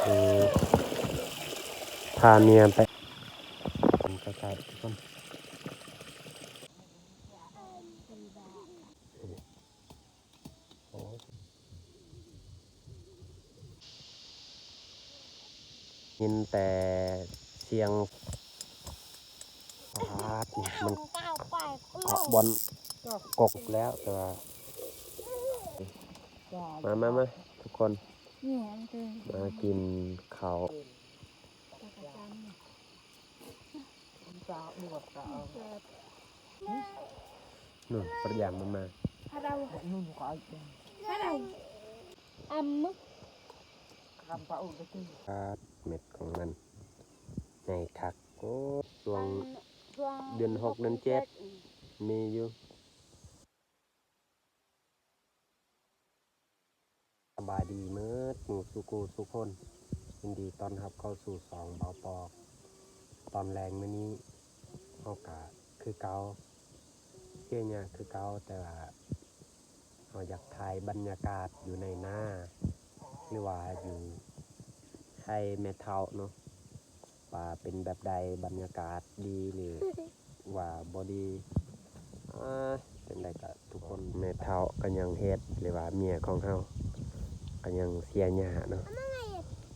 ເອີ ພາເມຍໄປ ໄປຖ່າຍທຸກຄົນ. ໂອ້ ຍິນແຕ່ສຽງ ປາດ ມັນເກາະບ່ອນກົກແລ້ວ ແຕ່ວ່າ ມາ ມາ ມາ ທຸກຄົນ ມາກິນເຂົ້າ. ນູ້ນ ປະຢາງມັນມາ ອາ ເມັດຂອງມັນໃຫຍ່ຄັກ. ໂອ້ ຊ່ວງເດືອນຫົກ ເດືອນເຈັດ ມີຢູ່. ສະບາຍດີເໝິດໝູ່ສູ່ຄູ່ສູ່ຄົນ, ຍິນດີຕ້ອນຮັບເຂົ້າສູ່ຊ່ອງເບົາປອກ. ຕອນແລງມື້ນີ້ເຮົາກະຄືເກົ່າ ເສຍຫຍ້າຄືເກົ່າ, ແຕ່ວ່າເຮົາຢາກຖ່າຍບັນຍາກາດຢູ່ໃນນາ ຫຼືວ່າຢູ່ໄຮ່ແມ່ເຖົ້າເນາະ. ວ່າເປັນແບບໃດ, ບັນຍາກາດດີຫຼືວ່າບໍ່ດີ. ອາ ຈັ່ງໃດກະທຸກຄົນ, ແມ່ເຖົ້າກະຍັງເຮັດ ຫຼືວ່າເມຍຂອງເຮົາກະຍັງເສຍຫຍ້າເນາະ,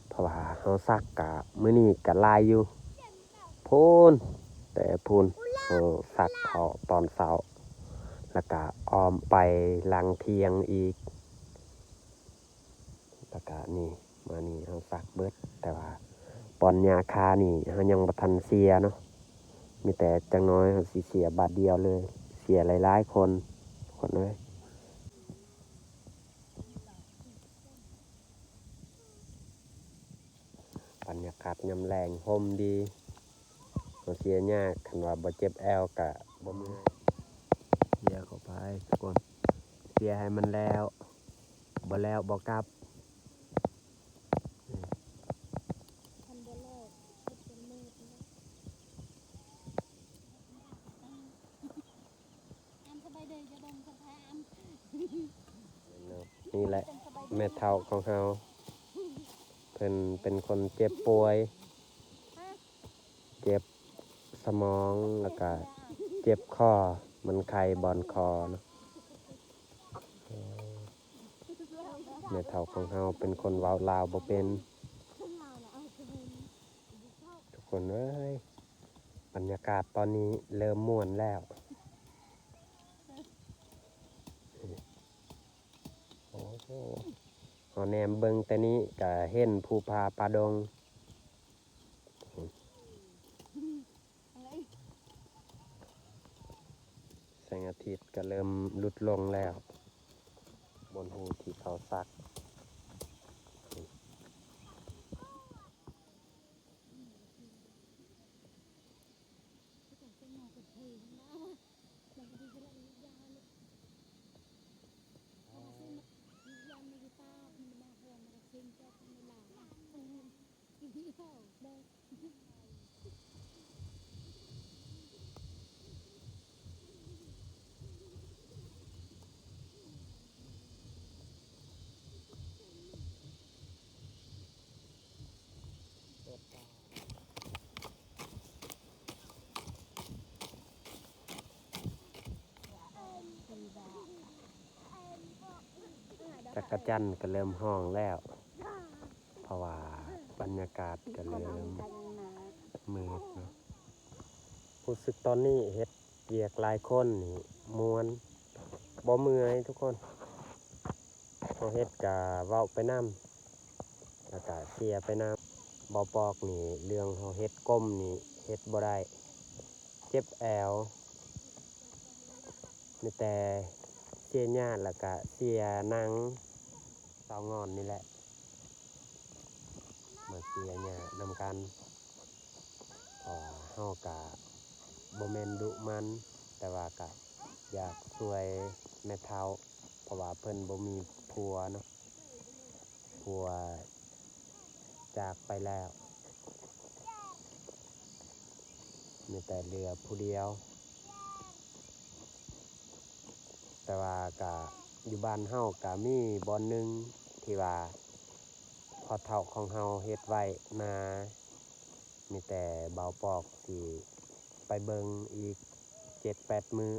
ເພາະວ່າເຮົາສັກກະມື້ນີ້ກະຫຼາຍຢູ່ ພຸ້ນ ແຕ່ພຸ້ນ ເຮົາສັກເຂົ້າຕອນເຊົ້າ ແລ້ວກະອ້ອມໄປຫຼັງທ່ຽງອີກ. ແລ້ວກະນີ້ ມານີ້ເຮົາສັກເບິດ, ແຕ່ວ່າບ່ອນຫຍ້າຄານີ້ເຮົາຍັງບໍ່ທັນເສຍເນາະ, ມີແຕ່ຈັກໜ້ອຍເຮົາຊິເສຍບາດດຽວເລີຍ, ເສຍຫຼາຍໆຄົນ ຄົນເອີຍ. ບັນຍາກາດຍາມແລງ ຮົ່ມດີ. ເຮົາເສຍຫຍ້າ ຄັນວ່າບໍ່ເຈັບແອວກະບໍ່ເມື່ອຍ. ເສຍເຂົ້າໄປທຸກຄົນ, ເສຍໃຫ້ມັນແລ້ວ, ບໍ່ແລ້ວບໍ່ກັບ. ຄັນບໍ່ແລ້ວເຮັດຈົນມືດເນາະ. ອາມ ສະບາຍດີ ຢ່າເບິ່ງສະພາອາມ. ນີ້ແຫຼະແມ່ເຖົ້າຂອງເຮົາ, ເພິ່ນເປັນຄົນເຈັບປ່ວຍ ເຈັບສະໝອງ ແລ້ວກະເຈັບຄໍ, ມັນໄຂ້ບ່ອນຄໍເນາະ. ແມ່ເຖົ້າຂອງເຮົາເປັນຄົນເວົ້າລາວບໍ່ເປັນ. ທຸກຄົນເອີຍ, ບັນຍາກາດຕອນນີ້ເລີ່ມມ່ວນແລ້ວ. ໂອ້ໂຫ ເຮົາແນມເບິ່ງແຕ່ນີ້ກະເຫັນພູຜາປ່າດົງ. ແສງອາທິດກະເລີ່ມຫຼຸດລົງແລ້ວ ບົນຮູທີ່ເຂົາສັກ. ຈັກກະຈັນກະເລີ່ມຮ້ອງແລ້ວ ເພາະວ່າບັນຍາກາດກະເລີ່ມມືດເນາະ. ຮູ້ສຶກຕອນນີ້ເຮັດ ວຽກຫຼາຍຄົນນີ້ມ່ວນ ບໍ່ເມື່ອຍທຸກຄົນ. ເຮົາເຮັດກະເວົ້າໄປນຳ ແລ້ວກະເສຍໄປນຳ. ເບົາປອກນີ້ ເລື່ອງເຮົາເຮັດກົ້ມນີ້ເຮັດບໍ່ໄດ້ ເຈັບແອວ. ມີແຕ່ເສຍຫຍ້າ ແລ້ວກະເສຍໜັງ ເຕົາງອນນີ້ແຫຼະ ມາເສຍຫຍ້ານຳກັນ. ເພາະວ່າເຮົາກະບໍ່ແມ່ນດຸມັນ ແຕ່ວ່າກະຢາກຊ່ວຍແມ່ເຖົ້າ ເພາະວ່າເພິ່ນບໍ່ມີຜົວເນາະ, ຜົວຈາກໄປແລ້ວ ມີແຕ່ເຫຼືອຜູ້ດຽວ. ແຕ່ວ່າກະຢູ່ບ້ານເຮົາກະມີບ່ອນໜຶ່ງທີ່ວ່າ ພໍ່ເຖົ້າຂອງເຮົາເຮັດໄວ້ນາ ມີແຕ່ບ່າວປອກຊິໄປເບິ່ງອີກເຈັດແປດມື້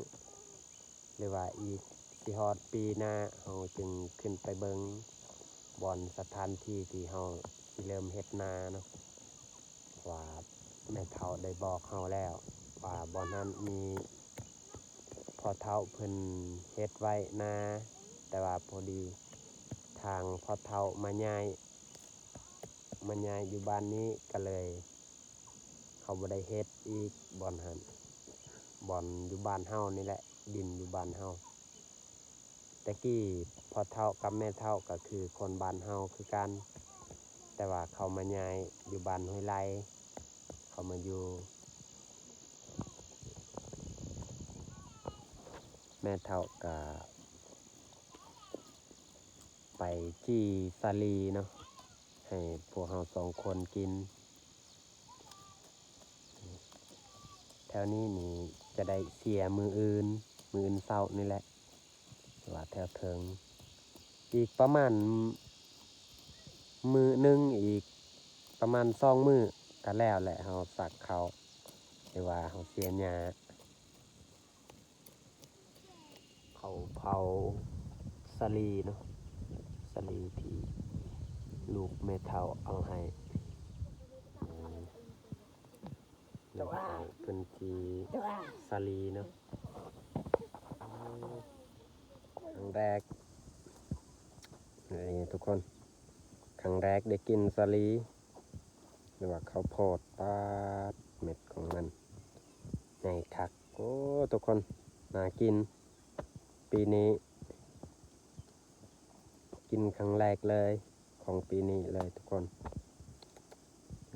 ຫຼືວ່າອີກຊິຮອດປີໜ້າ ເຮົາຈຶ່ງຂຶ້ນໄປເບິ່ງບ່ອນສະຖານທີ່ທີ່ເຮົາຊິເລີ່ມເຮັດນາເນາະ. ວ່າແມ່ເຖົ້າໄດ້ບອກເຮົາແລ້ວວ່າບ່ອນນັ້ນມີພໍ່ເຖົ້າເພິ່ນເຮັດໄວ້ນາ ແຕ່ວ່າພໍດີທາງພໍ່ເຖົ້າມາຍ້າຍ ມາຍ້າຍຢູ່ບ້ານນີ້ ກະເລີຍເຮົາບໍ່ໄດ້ເຮັດອີກບ່ອນຫັ້ນ ບ່ອນຢູ່ບ້ານເຮົານີ້ແຫຼະ ດິນຢູ່ບ້ານເຮົາ. ແຕ່ກີ້ພໍ່ເຖົ້າກັບແມ່ເຖົ້າກະຄືຄົນບ້ານເຮົາຄືກັນ ແຕ່ວ່າເຂົາມາຍ້າຍຢູ່ບ້ານຫ້ວຍໄລ່ ເຂົາມາຢູ່ ແມ່ເຖົ້າກະໄປຈີ່ສາລີເນາະ ໃຫ້ພວກເຮົາສອງຄົນກິນ. ແຖວນີ້ນີ້ຈະໄດ້ເສຍມື້ອື່ນ ມື້ອື່ນເຊົ້ານີ້ແຫຼະ ວ່າແຖວເທິງ ອີກປະມານມື້ໜຶ່ງ ອີກປະມານສອງມື້ກະແລ້ວແຫຼະ ເຮົາສັກເຂົ້າ ຫຼືວ່າເຮົາເສຍຫຍ້າ. ເຂົາເຜົາສາລີເນາະ ສາລີທີ່ລູກແມ່ເຖົ້າເອົາໃຫ້ ແມ່ເຖົ້າເພິ່ນຈີ່ສາລີເນາະ ຄັ້ງແລກ ນີ້ທຸກຄົນ ຄັ້ງແລກໄດ້ກິນສາລີ ຫຼືວ່າເຂົ້າໂພດ ປາດ ເມັດຂອງມັນໃຫຍ່ຄັກ ໂອ້ ທຸກຄົນ ໜ້າກິນ ປີນີ້ກິນຄັ້ງແລກເລີຍ ຂອງປີນີ້ເລີຍທຸກຄົນ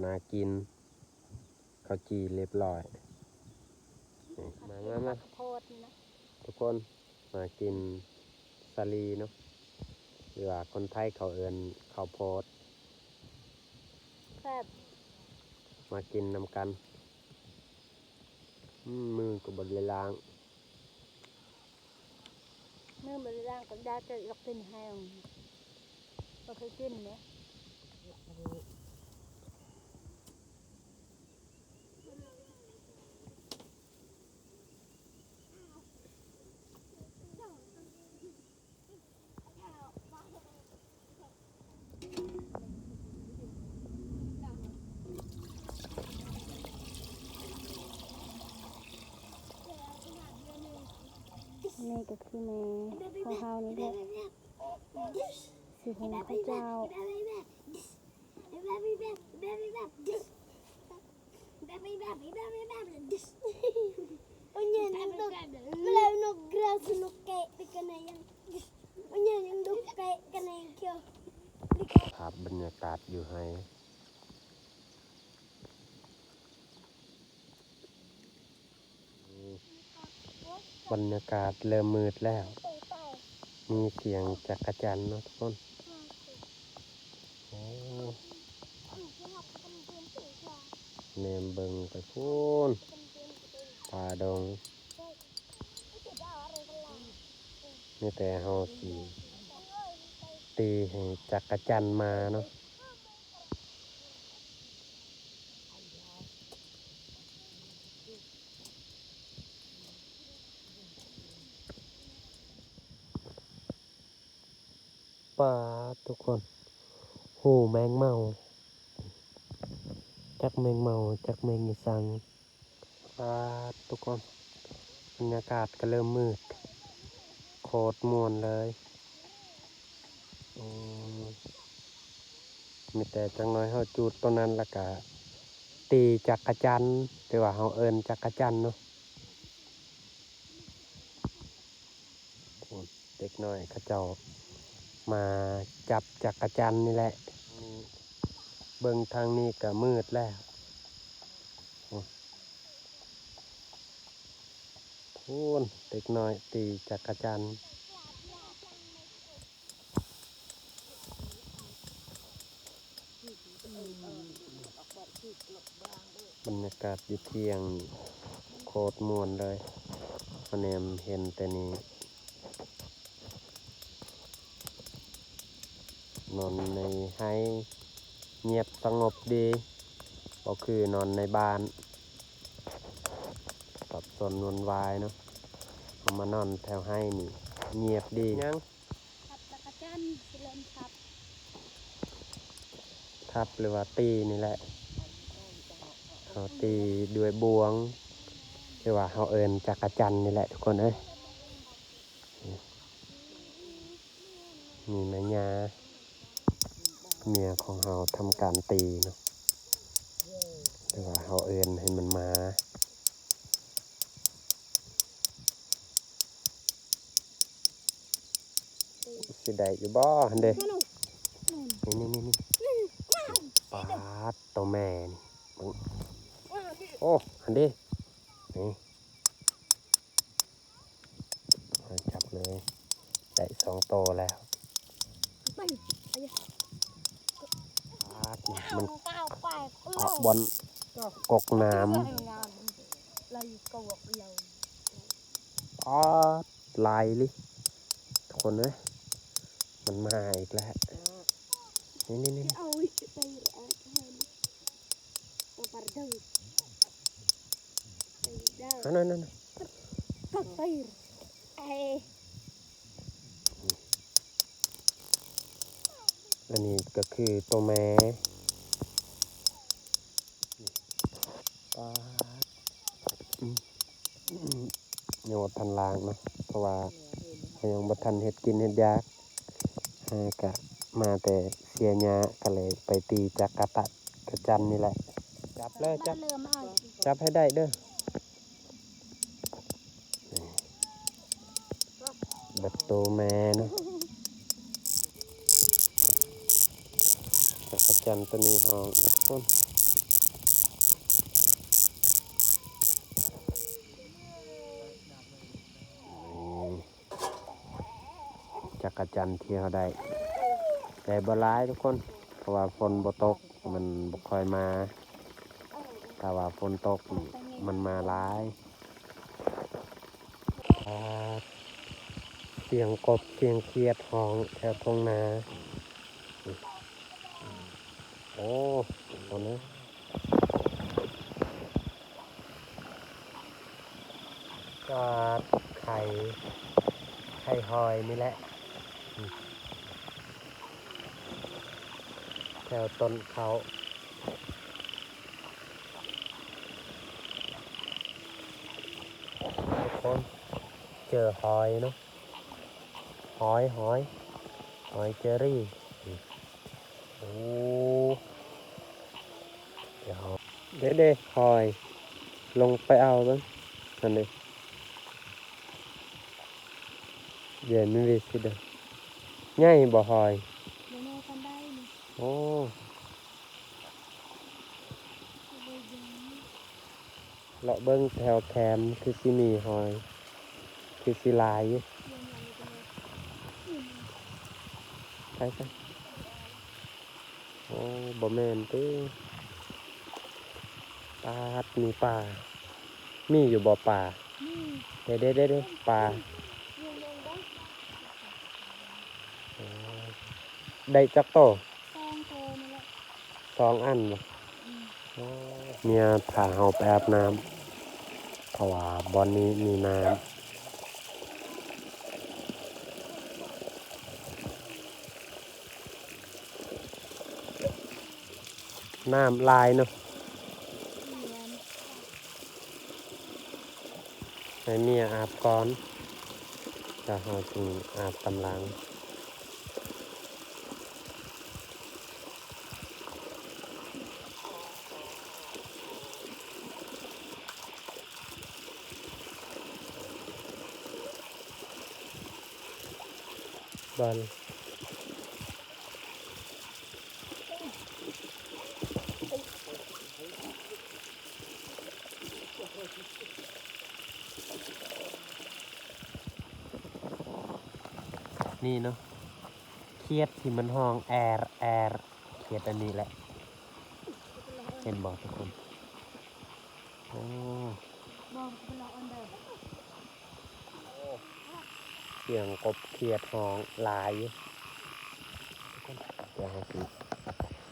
ໜ້າກິນ ເຂົ້າຈີ່ລຽບຮ້ອຍ ນີ້ ມາ ມາ ມາ ໂພດນີ້ນະ ທຸກຄົນ ມາກິນສາລີເນາະ ຫຼືວ່າຄົນໄທເຂົາເອີ້ນເຂົ້າໂພດ ແຊບ ມາກິນນຳກັນ ອືມ ມືກະບໍ່ໄດ້ລ້າງ ມືບໍ່ໄດ້ລ້າງກະໄດ້ແຕ່ຢາກກິນແຮງ ບໍ່ເຄີຍກິນເດ້. ນີ້ກະຄືແມ່ຂອງເຮົານີ້ແຫຼະ ຊິຫຸງເຂົ້າເຈົ້າ ພາບບັນຍາກາດຢູ່ໄຮ່ ບັນຍາກາດເລີ່ມມືດແລ້ວ ມີສຽງຈັກກະຈັນເນາະທຸກຄົນ ໂອ້ ແນມເບິ່ງໄປພຸ້ນ ປ່າດົງ ມີແຕ່ເຮົາຊິຕີໃຫ້ຈັກກະຈັນມາເນາະ. ປາດ ທຸກຄົນ ຮູແມງເມົາ ຈັກແມງເມົາ ຈັກແມງອີ່ສັງ. ປາດ ທຸກຄົນ ບັນຍາກາດກະເລີ່ມມືດ ໂຄດມ່ວນເລີຍ. ໂອ້ ມີແຕ່ຈັກໜ້ອຍເຮົາຈູດໂຕນັ້ນ ແລ້ວກະຕີຈັກກະຈັນ ຫຼືວ່າເຮົາເອີ້ນຈັກກະຈັນເນາະ. ເດັກນ້ອຍເຂົາເຈົ້າມາຈັບຈັກກະຈັນນີ້ແຫຼະ. ເບິ່ງທາງນີ້ກະມືດແລ້ວ. ພຸ້ນ ເດັກນ້ອຍຕີຈັກກະຈັນ. ບັນຍາກາດຢູ່ທ່ຽງໂຄດມ່ວນເລີຍ. ພະແນມເຫັນແຕ່ນີ້ ນອນໃນໄຮ່ ງຽບສະຫງົບດີ ບໍ່ຄືນອນໃນບ້ານ ສັບສົນວຸ່ນວາຍເນາະ. ເຮົາມານອນແຖວໄຮ່ນີ້ ງຽບດີ. ຫຍັງ? ທັບຈັກກະຈັນ ຊິເລີ່ມທັບ ທັບ ຫຼືວ່າຕີນີ້ແຫຼະ. ເຮົາຕີດ້ວຍບ່ວງ ຫຼືວ່າເຮົາເອີ້ນຈັກກະຈັນນີ້ແຫຼະທຸກຄົນເອີຍ. ນີ້ແມ່ຍ່າ ເມຍຂອງເຮົາທຳການຕີເນາະ ແຕ່ວ່າເຮົາເອີ້ນໃຫ້ມັນມາ. ຊິໄດ້ຢູ່ບໍ່ຫັ້ນເດ? ນີ້ໆໆໆ ປາດ ໂຕແມ່ນີ້ ເບິ່ງ ໂອ້ ຫັ້ນເດ ນີ້. ຈັບເລີຍ ໄດ້ສອງໂຕແລ້ວ. ປາດ ມັນເກາະບ່ອນກົກນ້ຳ. ປາດ ຫຼາຍອີ່ຫຼີທຸກຄົນເອີຍ ມັນມາອີກແລ້ວ. ນີ້ໆໆ ອັນນັ້ນ ອັນນີ້ກໍຄືໂຕແມ່. ປາດ ອືມ ຍັງບໍ່ທັນລ້າງເນາະ ເພາະວ່າເຮົາຍັງບໍ່ທັນເຮັດກິນເຮັດຢາກ. ຫາກະມາແຕ່ເສຍຫຍ້າ ກະເລີຍໄປຕີຈັກກະຕະກະຈັນນີ້ແຫຼະ. ຈັບເລີຍ ຈັບ ຈັບໃຫ້ໄດ້ເດີ. ເບິດໂຕແມ່ເນາະ ຈັກກະຈັນໂຕນີ້ຮ້ອງທຸກຄົນ. ຈັກກະຈັນທີ່ເຮົາໄດ້ ໄດ້ບໍ່ຫຼາຍທຸກຄົນ ເພາະວ່າຝົນບໍ່ຕົກ ມັນບໍ່ຄ່ອຍມາ. ຖ້າວ່າຝົນຕົກນີ້ມັນມາຫຼາຍ. ອາ ສຽງກົບສຽງຂຽດຮ້ອງແຖວທົ່ງນາ. ໂອ້ ໂຕນີ້ ກະໄຂ່ ໄຂ່ຫອຍນີ້ແຫຼະ ແຖວຕົ້ນເຂົ້າ. ທຸກຄົນ ເຈີຫອຍເນາະ ຫອຍ ຫອຍ ຫອຍເຈີຣີ. ໂອ້ ເດ ເດ ຫອຍ ລົງໄປເອົາເບິ່ງ ຫັ້ນເດ. ເດ ມັນເວຊິເດີ ໃຫຍ່ບໍ່ຫອຍ? ບໍ່ແນ່ປານໃດນີ້. ໂອ້ ເລາະເບິ່ງແຖວແຄມຄືຊິມີຫອຍ ຄືຊິຫຼາຍຢູ່. ໃສ່ ໃສ່ ໂອ້ ບໍ່ແມ່ນຕິ. ປາດ ມີປາ ມີຢູ່ບໍ່ປາ? ເດ ເດ ເດ ເດ ປາ. ໄດ້ຈັກໂຕ? ສອງໂຕນີ້ແຫຼະ ສອງອັນບໍ່? ອືມ ໂອ້ ເມຍພາເຮົາໄປອາບນ້ຳ ເພາະວ່າບ່ອນນີ້ມີນ້ຳ ນ້ຳຫຼາຍເນາະ. ແມ່ນ ໃຫ້ເມຍອາບກ່ອນ ແລ້ວເຮົາຈຶ່ງອາບຕາມຫຼັງ. ບານ ນີ້ເນາະ ຂຽດທີ່ມັນຮ້ອງແອດແອດ ຂຽດອັນນີ້ແຫຼະ ເຫັນບໍ່ທຸກຄົນ? ໂອ້ ສຽງກົບຂຽດຮ້ອງຫຼາຍຢູ່. ດຽວເຮົາຊິ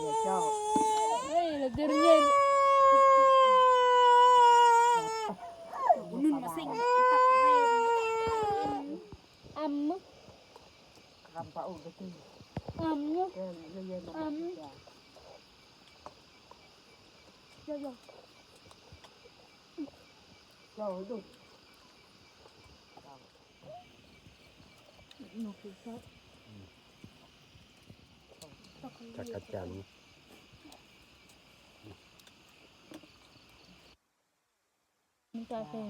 Ê, ê, ê. Ê, la dernière. Nun ma sing. Am. Am. Am. Yo, yo. Yo, yo. ຈັກກະຈັນ ມັນກາຍເປັນ